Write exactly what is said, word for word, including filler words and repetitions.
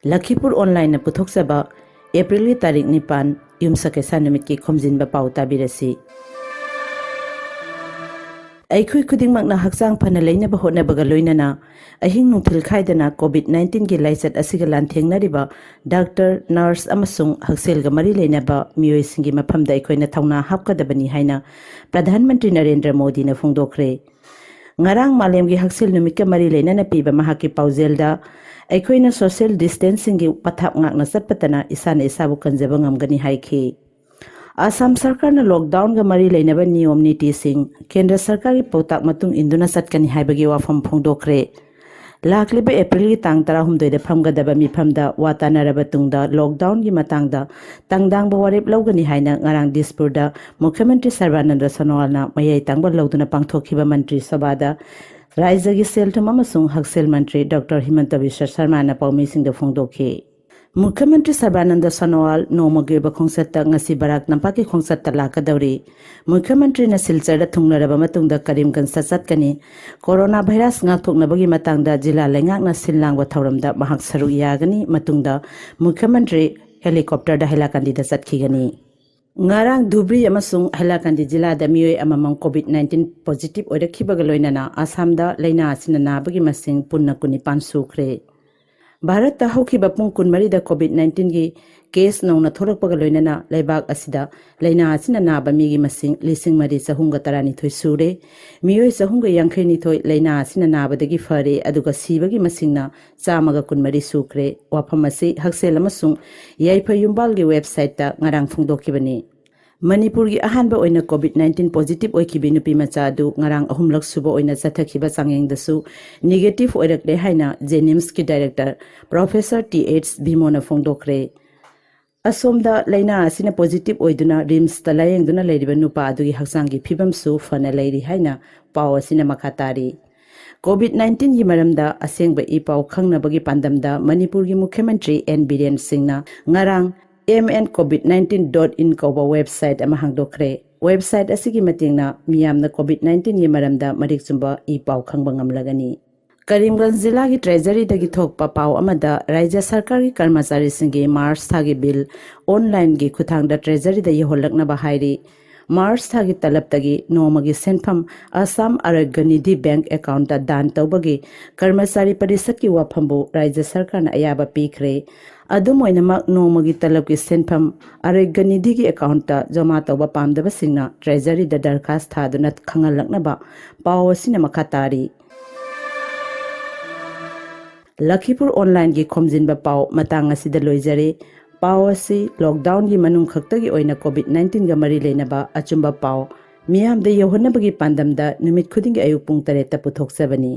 ꯂꯈꯤꯄꯨꯔ ꯑꯣꯟꯂꯥꯏꯟꯅ ꯄꯨꯊꯣꯛꯆꯕ ꯑꯦꯄ꯭ꯔꯤꯜꯒꯤ ꯇꯥꯔꯤꯛ ꯅꯤꯄꯥꯟ, ꯌꯨꯝꯁꯀꯩꯁ ꯅꯨꯃꯤꯠꯀꯤ ꯈꯣꯝꯖꯤꯟꯕ ꯄꯥꯎ ꯇꯥꯕꯤꯔꯁꯤ꯫ ꯑꯩꯈꯣꯏ ꯈꯨꯗꯤꯡꯃꯛꯅ ꯍꯛꯆꯥꯡ ꯐꯅ ꯂꯩꯅꯕ ꯍꯣꯠꯅꯕꯒ ꯂꯣꯏꯅꯅ ꯑꯍꯤꯡ ꯅꯨꯡꯊꯤꯜ ꯈꯥꯏꯗꯅ ꯀꯣꯚꯤꯗ ꯅꯥꯏꯟꯇꯤꯟꯒꯤ ꯂꯥꯏꯆꯠ ꯑꯁꯤꯒ ꯂꯥꯟꯊꯦꯡꯅꯔꯤꯕ ꯗꯥꯛꯇꯔ, ꯅꯔꯁ ꯑꯃꯁꯨꯡ ꯍꯛꯁꯦꯜꯒ ꯃꯔꯤ ꯂꯩꯅꯕ ꯃꯤꯑꯣꯏꯁꯤꯡꯒꯤ ꯃꯐꯝꯗ ꯑꯩꯈꯣꯏꯅ ꯊꯧꯅꯥ ꯍꯥꯞꯀꯗꯕꯅꯤ ꯍꯥꯏꯅ ꯄ꯭ꯔꯙꯥꯟ ꯃꯟꯇ꯭ꯔꯤ ꯅꯔꯦꯟꯗ꯭ꯔ ꯃꯣꯗꯤꯅ ꯐꯣꯡꯗꯣꯛꯈ꯭ꯔꯦ꯫ ꯉꯔꯥꯡ ꯃꯥꯂꯦꯝꯒꯤ ꯍꯛꯁꯦꯜ ꯅꯨꯃꯤꯠꯀ ꯃꯔꯤ ꯂꯩꯅꯅ ꯄꯤꯕ ꯃꯍꯥꯛꯀꯤ ꯄꯥꯎꯖꯦꯜꯗ, ꯑꯩꯈꯣꯏꯅ ꯁꯣꯁꯤꯌꯦꯜ ꯗꯤꯁꯇꯦꯟꯁꯤꯡꯒꯤ ꯄꯊꯥꯞ ꯉꯥꯛꯅ ꯆꯠꯄꯇꯅ ꯏꯁꯥꯅ ꯏꯁꯥꯕꯨ ꯀꯟꯖꯕ ꯉꯝꯒꯅꯤ ꯍꯥꯏꯈꯤ꯫ ꯑꯁꯥꯝ ꯁꯔꯀꯥꯔꯅ ꯂꯣꯛꯗꯥꯎꯟꯒ ꯃꯔꯤ ꯂꯩꯅꯕ ꯅꯤꯌꯣꯝ ꯅꯤꯇꯤꯁꯤꯡ ꯀꯦꯟꯗ꯭ꯔ ꯁꯔꯀꯥꯔꯒꯤ ꯄꯥꯎꯇꯥꯛ ꯃꯇꯨꯡ ꯏꯟꯗꯨꯅ ꯆꯠꯀꯅꯤ ꯍꯥꯏꯕꯒꯤ ꯋꯥꯐꯝ ꯐꯣꯡꯗꯣꯛꯈ꯭ꯔꯦ꯫ ꯂꯥꯛꯂꯤꯕ ꯑꯦꯄ꯭ꯔꯤꯜꯒꯤ ꯇꯥꯡ ꯇꯔꯥꯍꯨꯝꯗꯣꯏꯗ ꯐꯝꯒꯗꯕ ꯃꯤꯐꯝꯗ ꯋꯥ ꯇꯥꯅꯔꯕ ꯇꯨꯡꯗ ꯂꯣꯛꯗꯥꯎꯟꯒꯤ ꯃꯇꯥꯡꯗ ꯇꯪꯗꯥꯡꯕ ꯋꯥꯔꯦꯞ ꯂꯧꯒꯅꯤ ꯍꯥꯏꯅ ꯉꯔꯥꯡ ꯗꯤꯁꯄꯨꯔꯗ ꯃꯨꯈ꯭ꯌꯃꯟꯇ꯭ꯔꯤ ꯁꯔꯕꯥꯅꯟꯗ ꯁꯣꯅꯣꯋꯥꯜꯅ ꯃꯌꯥꯏ ꯇꯥꯡꯕ ꯂꯧꯗꯨꯅ ꯄꯥꯡꯊꯣꯛꯈꯤꯕ ꯃꯟꯇ꯭ꯔꯤ ꯁꯚꯥꯗ ꯔꯥꯖ꯭ꯌꯒꯤ ꯁꯦꯜ ꯊꯨꯝ ꯑꯃꯁꯨꯡ ꯍꯛꯁꯦꯜ ꯃꯟꯇ꯭ꯔꯤ ꯗꯣꯛꯇꯔ ꯍꯤꯃꯟꯇ ꯕꯤꯁ꯭ꯋ ꯁꯔꯃꯥꯅ ꯄꯥꯎꯃꯤꯁꯤꯡꯗ ꯐꯣꯡꯗꯣꯛꯈꯤ꯫ ꯃꯨꯈ꯭ꯌꯃꯟꯇ꯭ꯔꯤ ꯁꯔꯕꯥꯅꯟꯗ ꯁꯣꯅꯣꯋꯥꯜ ꯅꯣꯡꯃꯒꯤ ꯑꯣꯏꯕ ꯈꯣꯡꯆꯠꯇ ꯉꯁꯤ ꯕꯔꯥꯛ ꯇꯝꯄꯥꯛꯀꯤ ꯈꯣꯡꯆꯠꯇ ꯂꯥꯛꯀꯗꯧꯔꯤ꯫ ꯃꯨꯈ꯭ꯌꯃꯟꯇ꯭ꯔꯤꯅ ꯁꯤꯜꯆꯔꯗ ꯊꯨꯡꯂꯔꯕ ꯃꯇꯨꯡꯗ ꯀꯔꯤꯝꯒꯟꯖꯇ ꯆꯠꯀꯅꯤ꯫ ꯀꯣꯔꯣꯅꯥ ꯚꯥꯏꯔꯁ ꯉꯥꯛꯊꯣꯛꯅꯕꯒꯤ ꯃꯇꯥꯡꯗ ꯖꯤꯂꯥ ꯂꯩꯉꯥꯛꯅ ꯁꯤꯜ ꯂꯥꯡꯕ ꯊꯧꯔꯝꯗ ꯃꯍꯥꯛ ꯁꯔꯨꯛ ꯌꯥꯒꯅꯤ꯫ ꯃꯇꯨꯡꯗ ꯃꯨꯈ꯭ꯌꯃꯟꯇ꯭ꯔꯤ ꯍꯦꯂꯤꯀꯣꯞꯇꯔꯗ ꯍꯥꯏꯂꯥꯀꯥꯟꯗꯤꯗ ꯆꯠꯈꯤꯒꯅꯤ꯫ ꯉꯔꯥꯡ ꯙꯨꯕ꯭ꯔꯤ ꯑꯃꯁꯨꯡ ꯍꯥꯏꯂꯥꯀꯥꯟꯗꯤ ꯖꯤꯂꯥꯗ ꯃꯤꯑꯣꯏ ꯑꯃꯃꯝ ꯀꯣꯚꯤꯗ ꯅꯥꯏꯟꯇꯤꯟ ꯄꯣꯖꯤꯇꯤꯚ ꯑꯣꯏꯔꯛꯈꯤꯕꯒ ꯂꯣꯏꯅꯅ ꯑꯁꯥꯝꯗ ꯂꯥꯏꯅꯥ ꯑꯁꯤꯅ ꯅꯥꯕꯒꯤ ꯃꯁꯤꯡ ꯄꯨꯟꯅ ꯀꯨꯟꯅꯤꯄꯥꯟ ꯁꯨꯈ꯭ꯔꯦ꯫ ꯚꯥꯔꯠꯇ ꯍꯧꯈꯤꯕ ꯄꯨꯡ ꯀꯨꯟꯃꯔꯤꯗ ꯀꯣꯚꯤꯗ ꯅꯥꯏꯟꯇꯤꯟꯒꯤ ꯀꯦꯁ ꯅꯧꯅ ꯊꯣꯛꯂꯛꯄꯒ ꯂꯣꯏꯅꯅ ꯂꯩꯕꯥꯛ ꯑꯁꯤꯗ ꯂꯥꯏꯅꯥ ꯑꯁꯤꯅ ꯅꯥꯕ ꯃꯤꯒꯤ ꯃꯁꯤꯡ ꯂꯤꯁꯤꯡ ꯃꯔꯤ ꯆꯍꯨꯝꯒ ꯇꯔꯥꯅꯤꯊꯣꯏ ꯁꯨꯔꯦ꯫ ꯃꯤꯑꯣꯏ ꯆꯍꯨꯝꯒ ꯌꯥꯡꯈꯩ ꯅꯤꯊꯣꯏ ꯂꯥꯏꯅꯥ ꯑꯁꯤꯅ ꯅꯥꯕꯗꯒꯤ ꯐꯔꯦ, ꯑꯗꯨꯒ ꯁꯤꯕꯒꯤ ꯃꯁꯤꯡꯅ ꯆꯥꯝꯃꯒ ꯀꯨꯟꯃꯔꯤ ꯁꯨꯈ꯭ꯔꯦ꯫ ꯋꯥꯐꯝ ꯑꯁꯤ ꯍꯛꯁꯦꯜ ꯑꯃꯁꯨꯡ ꯌꯥꯏꯐ ꯌꯨꯝꯕꯥꯜꯒꯤ ꯋꯦꯕꯁꯥꯏꯠꯇ ꯉꯔꯥꯡ ꯐꯣꯡꯗꯣꯛꯈꯤꯕꯅꯤ꯫ ꯃꯅꯤꯄꯨꯔꯒꯤ ꯑꯍꯥꯟꯕ ꯑꯣꯏꯅ ꯀꯣꯚꯤꯗ ꯅꯥꯏꯟꯇꯤꯟ ꯄꯣꯖꯤꯇꯤꯚ ꯑꯣꯏꯈꯤꯕꯤ ꯅꯨꯄꯤ ꯃꯆꯥ ꯑꯗꯨ ꯉꯔꯥꯡ ꯑꯍꯨꯝꯂꯛ ꯁꯨꯕ ꯑꯣꯏꯅ ꯆꯠꯊꯈꯤꯕ ꯆꯥꯡꯌꯦꯡꯗꯁꯨ ꯅꯦꯒꯦꯇꯤꯚ ꯑꯣꯏꯔꯛꯂꯦ ꯍꯥꯏꯅ ꯖꯦꯅꯤꯝꯁꯀꯤ ꯗꯥꯏꯔꯦꯛꯇꯔ ꯄ꯭ꯔꯣꯐꯦꯁꯔ ꯇꯤ ꯑꯩꯆ ꯚꯤꯃꯣꯅ ꯐꯣꯡꯗꯣꯛꯈ꯭ꯔꯦ꯫ ꯑꯁꯣꯝꯗ ꯂꯥꯏꯅꯥ ꯑꯁꯤꯅ ꯄꯣꯖꯤꯇꯤꯚ ꯑꯣꯏꯗꯨꯅ ꯔꯤꯝꯁꯇ ꯂꯥꯌꯦꯡꯗꯨꯅ ꯂꯩꯔꯤꯕ ꯅꯨꯄꯥ ꯑꯗꯨꯒꯤ ꯍꯛꯆꯥꯡꯒꯤ ꯐꯤꯕꯝꯁꯨ ꯐꯅ ꯂꯩꯔꯤ ꯍꯥꯏꯅ ꯄꯥꯎ ꯑꯁꯤꯅ ꯃꯈꯥ ꯇꯥꯔꯤ꯫ ꯀꯣꯚꯤꯗ ꯅꯥꯏꯟꯇꯤꯟꯒꯤ ꯃꯔꯝꯗ ꯑꯁꯦꯡꯕ ꯏ ꯄꯥꯎ ꯈꯪꯅꯕꯒꯤ ꯄꯥꯟꯗꯝꯗ ꯃꯅꯤꯄꯨꯔꯒꯤ ꯃꯨꯈ꯭ꯌꯃꯟꯇ꯭ꯔꯤ ꯑꯦꯟ ꯕꯤꯔꯦꯟ ꯁꯤꯡꯅ ꯉꯔꯥꯡ M N covid nineteen dot in ꯀꯧꯕ ꯋꯦꯕꯁꯥꯏꯠ ꯑꯃ ꯍꯥꯡꯗꯣꯛꯈ꯭ꯔꯦ꯫ ꯋꯦꯕꯁꯥꯏꯠ ꯑꯁꯤꯒꯤ ꯃꯇꯦꯡꯅ ꯃꯤꯌꯥꯝꯅ ꯀꯣꯚꯤꯗ ꯅꯥꯏꯟꯇꯤꯟꯒꯤ ꯃꯔꯝꯗ ꯃꯔꯤꯛ ꯆꯨꯝꯕ ꯏ ꯄꯥꯎ ꯈꯪꯕ ꯉꯝꯂꯒꯅꯤ꯫ ꯀꯔꯤꯝꯒꯟꯖ ꯖꯤꯂꯥꯒꯤ ꯇ꯭ꯔꯦꯖꯔꯤꯗꯒꯤ ꯊꯣꯛꯄ ꯄꯥꯎ ꯑꯃꯗ, ꯔꯥꯖ꯭ꯌ ꯁꯔꯀꯥꯔꯒꯤ ꯀꯔꯃꯆꯥꯔꯤꯁꯤꯡꯒꯤ ꯃꯥꯔꯆ ꯊꯥꯒꯤ ꯕꯤꯜ ꯑꯣꯟꯂꯥꯏꯟꯒꯤ ꯈꯨꯠꯊꯥꯡꯗ ꯇ꯭ꯔꯦꯖꯔꯤꯗ ꯌꯧꯍꯜꯂꯛꯅꯕ ꯍꯥꯏꯔꯤ꯫ ꯃꯥꯔꯆ ꯊꯥꯒꯤ ꯇꯂꯕꯇꯒꯤ ꯅꯣꯡꯃꯒꯤ ꯁꯦꯟꯐꯝ ꯑꯁꯥꯝ ꯑꯔꯣꯒ꯭ꯌ ꯅꯤꯙꯤ ꯕꯦꯡꯛ ꯑꯦꯀꯥꯎꯟꯠꯇ ꯗꯥꯟ ꯇꯧꯕꯒꯤ ꯀꯔꯃꯆꯥꯔꯤ ꯄꯔꯤꯁꯠꯀꯤ ꯋꯥꯐꯝꯕꯨ ꯔꯥꯖ꯭ꯌ ꯁꯔꯀꯥꯔꯅ ꯑꯌꯥꯕ ꯄꯤꯈ꯭ꯔꯦ꯫ ꯑꯗꯨꯝ ꯑꯣꯏꯅꯃꯛ, ꯅꯣꯡꯃꯒꯤ ꯇꯂꯕꯀꯤ ꯁꯦꯟꯐꯝ ꯑꯔꯣꯒ꯭ꯌ ꯅꯤꯙꯤꯒꯤ ꯑꯦꯀꯥꯎꯟꯠꯇ ꯖꯃꯥ ꯇꯧꯕ ꯄꯥꯝꯗꯕꯁꯤꯡꯅ ꯇ꯭ꯔꯦꯖꯔꯤꯗ ꯗꯔꯈꯥꯁ ꯊꯥꯗꯨꯅ ꯈꯪꯍꯜꯂꯛꯅꯕ ꯄꯥꯎ ꯑꯁꯤꯅ ꯃꯈꯥ ꯇꯥꯔꯤ꯫ ꯂꯈꯤꯄꯨꯔ ꯑꯣꯟꯂꯥꯏꯟꯒꯤ ꯈꯣꯝꯖꯤꯟꯕ ꯄꯥꯎ ꯃꯇꯥꯡ ꯑꯁꯤꯗ ꯂꯣꯏꯖꯔꯦ꯫ ꯄꯥꯎ ꯑꯁꯤ ꯂꯣꯛꯗꯥꯎꯟꯒꯤ ꯃꯅꯨꯡ ꯈꯛꯇꯒꯤ ꯑꯣꯏꯅ ꯀꯣꯚꯤꯗ ꯅꯥꯏꯟꯇꯤꯟꯒ ꯃꯔꯤ ꯂꯩꯅꯕ ꯑꯆꯨꯝꯕ ꯄꯥꯎ ꯃꯤꯌꯥꯝꯗ ꯌꯧꯍꯟꯅꯕꯒꯤ ꯄꯥꯟꯗꯝꯗ ꯅꯨꯃꯤꯠ ꯈꯨꯗꯤꯡꯒꯤ ꯑꯌꯨꯛ ꯄꯨꯡ ꯇꯔꯦꯠꯇ ꯄꯨꯊꯣꯛꯆꯕꯅꯤ꯫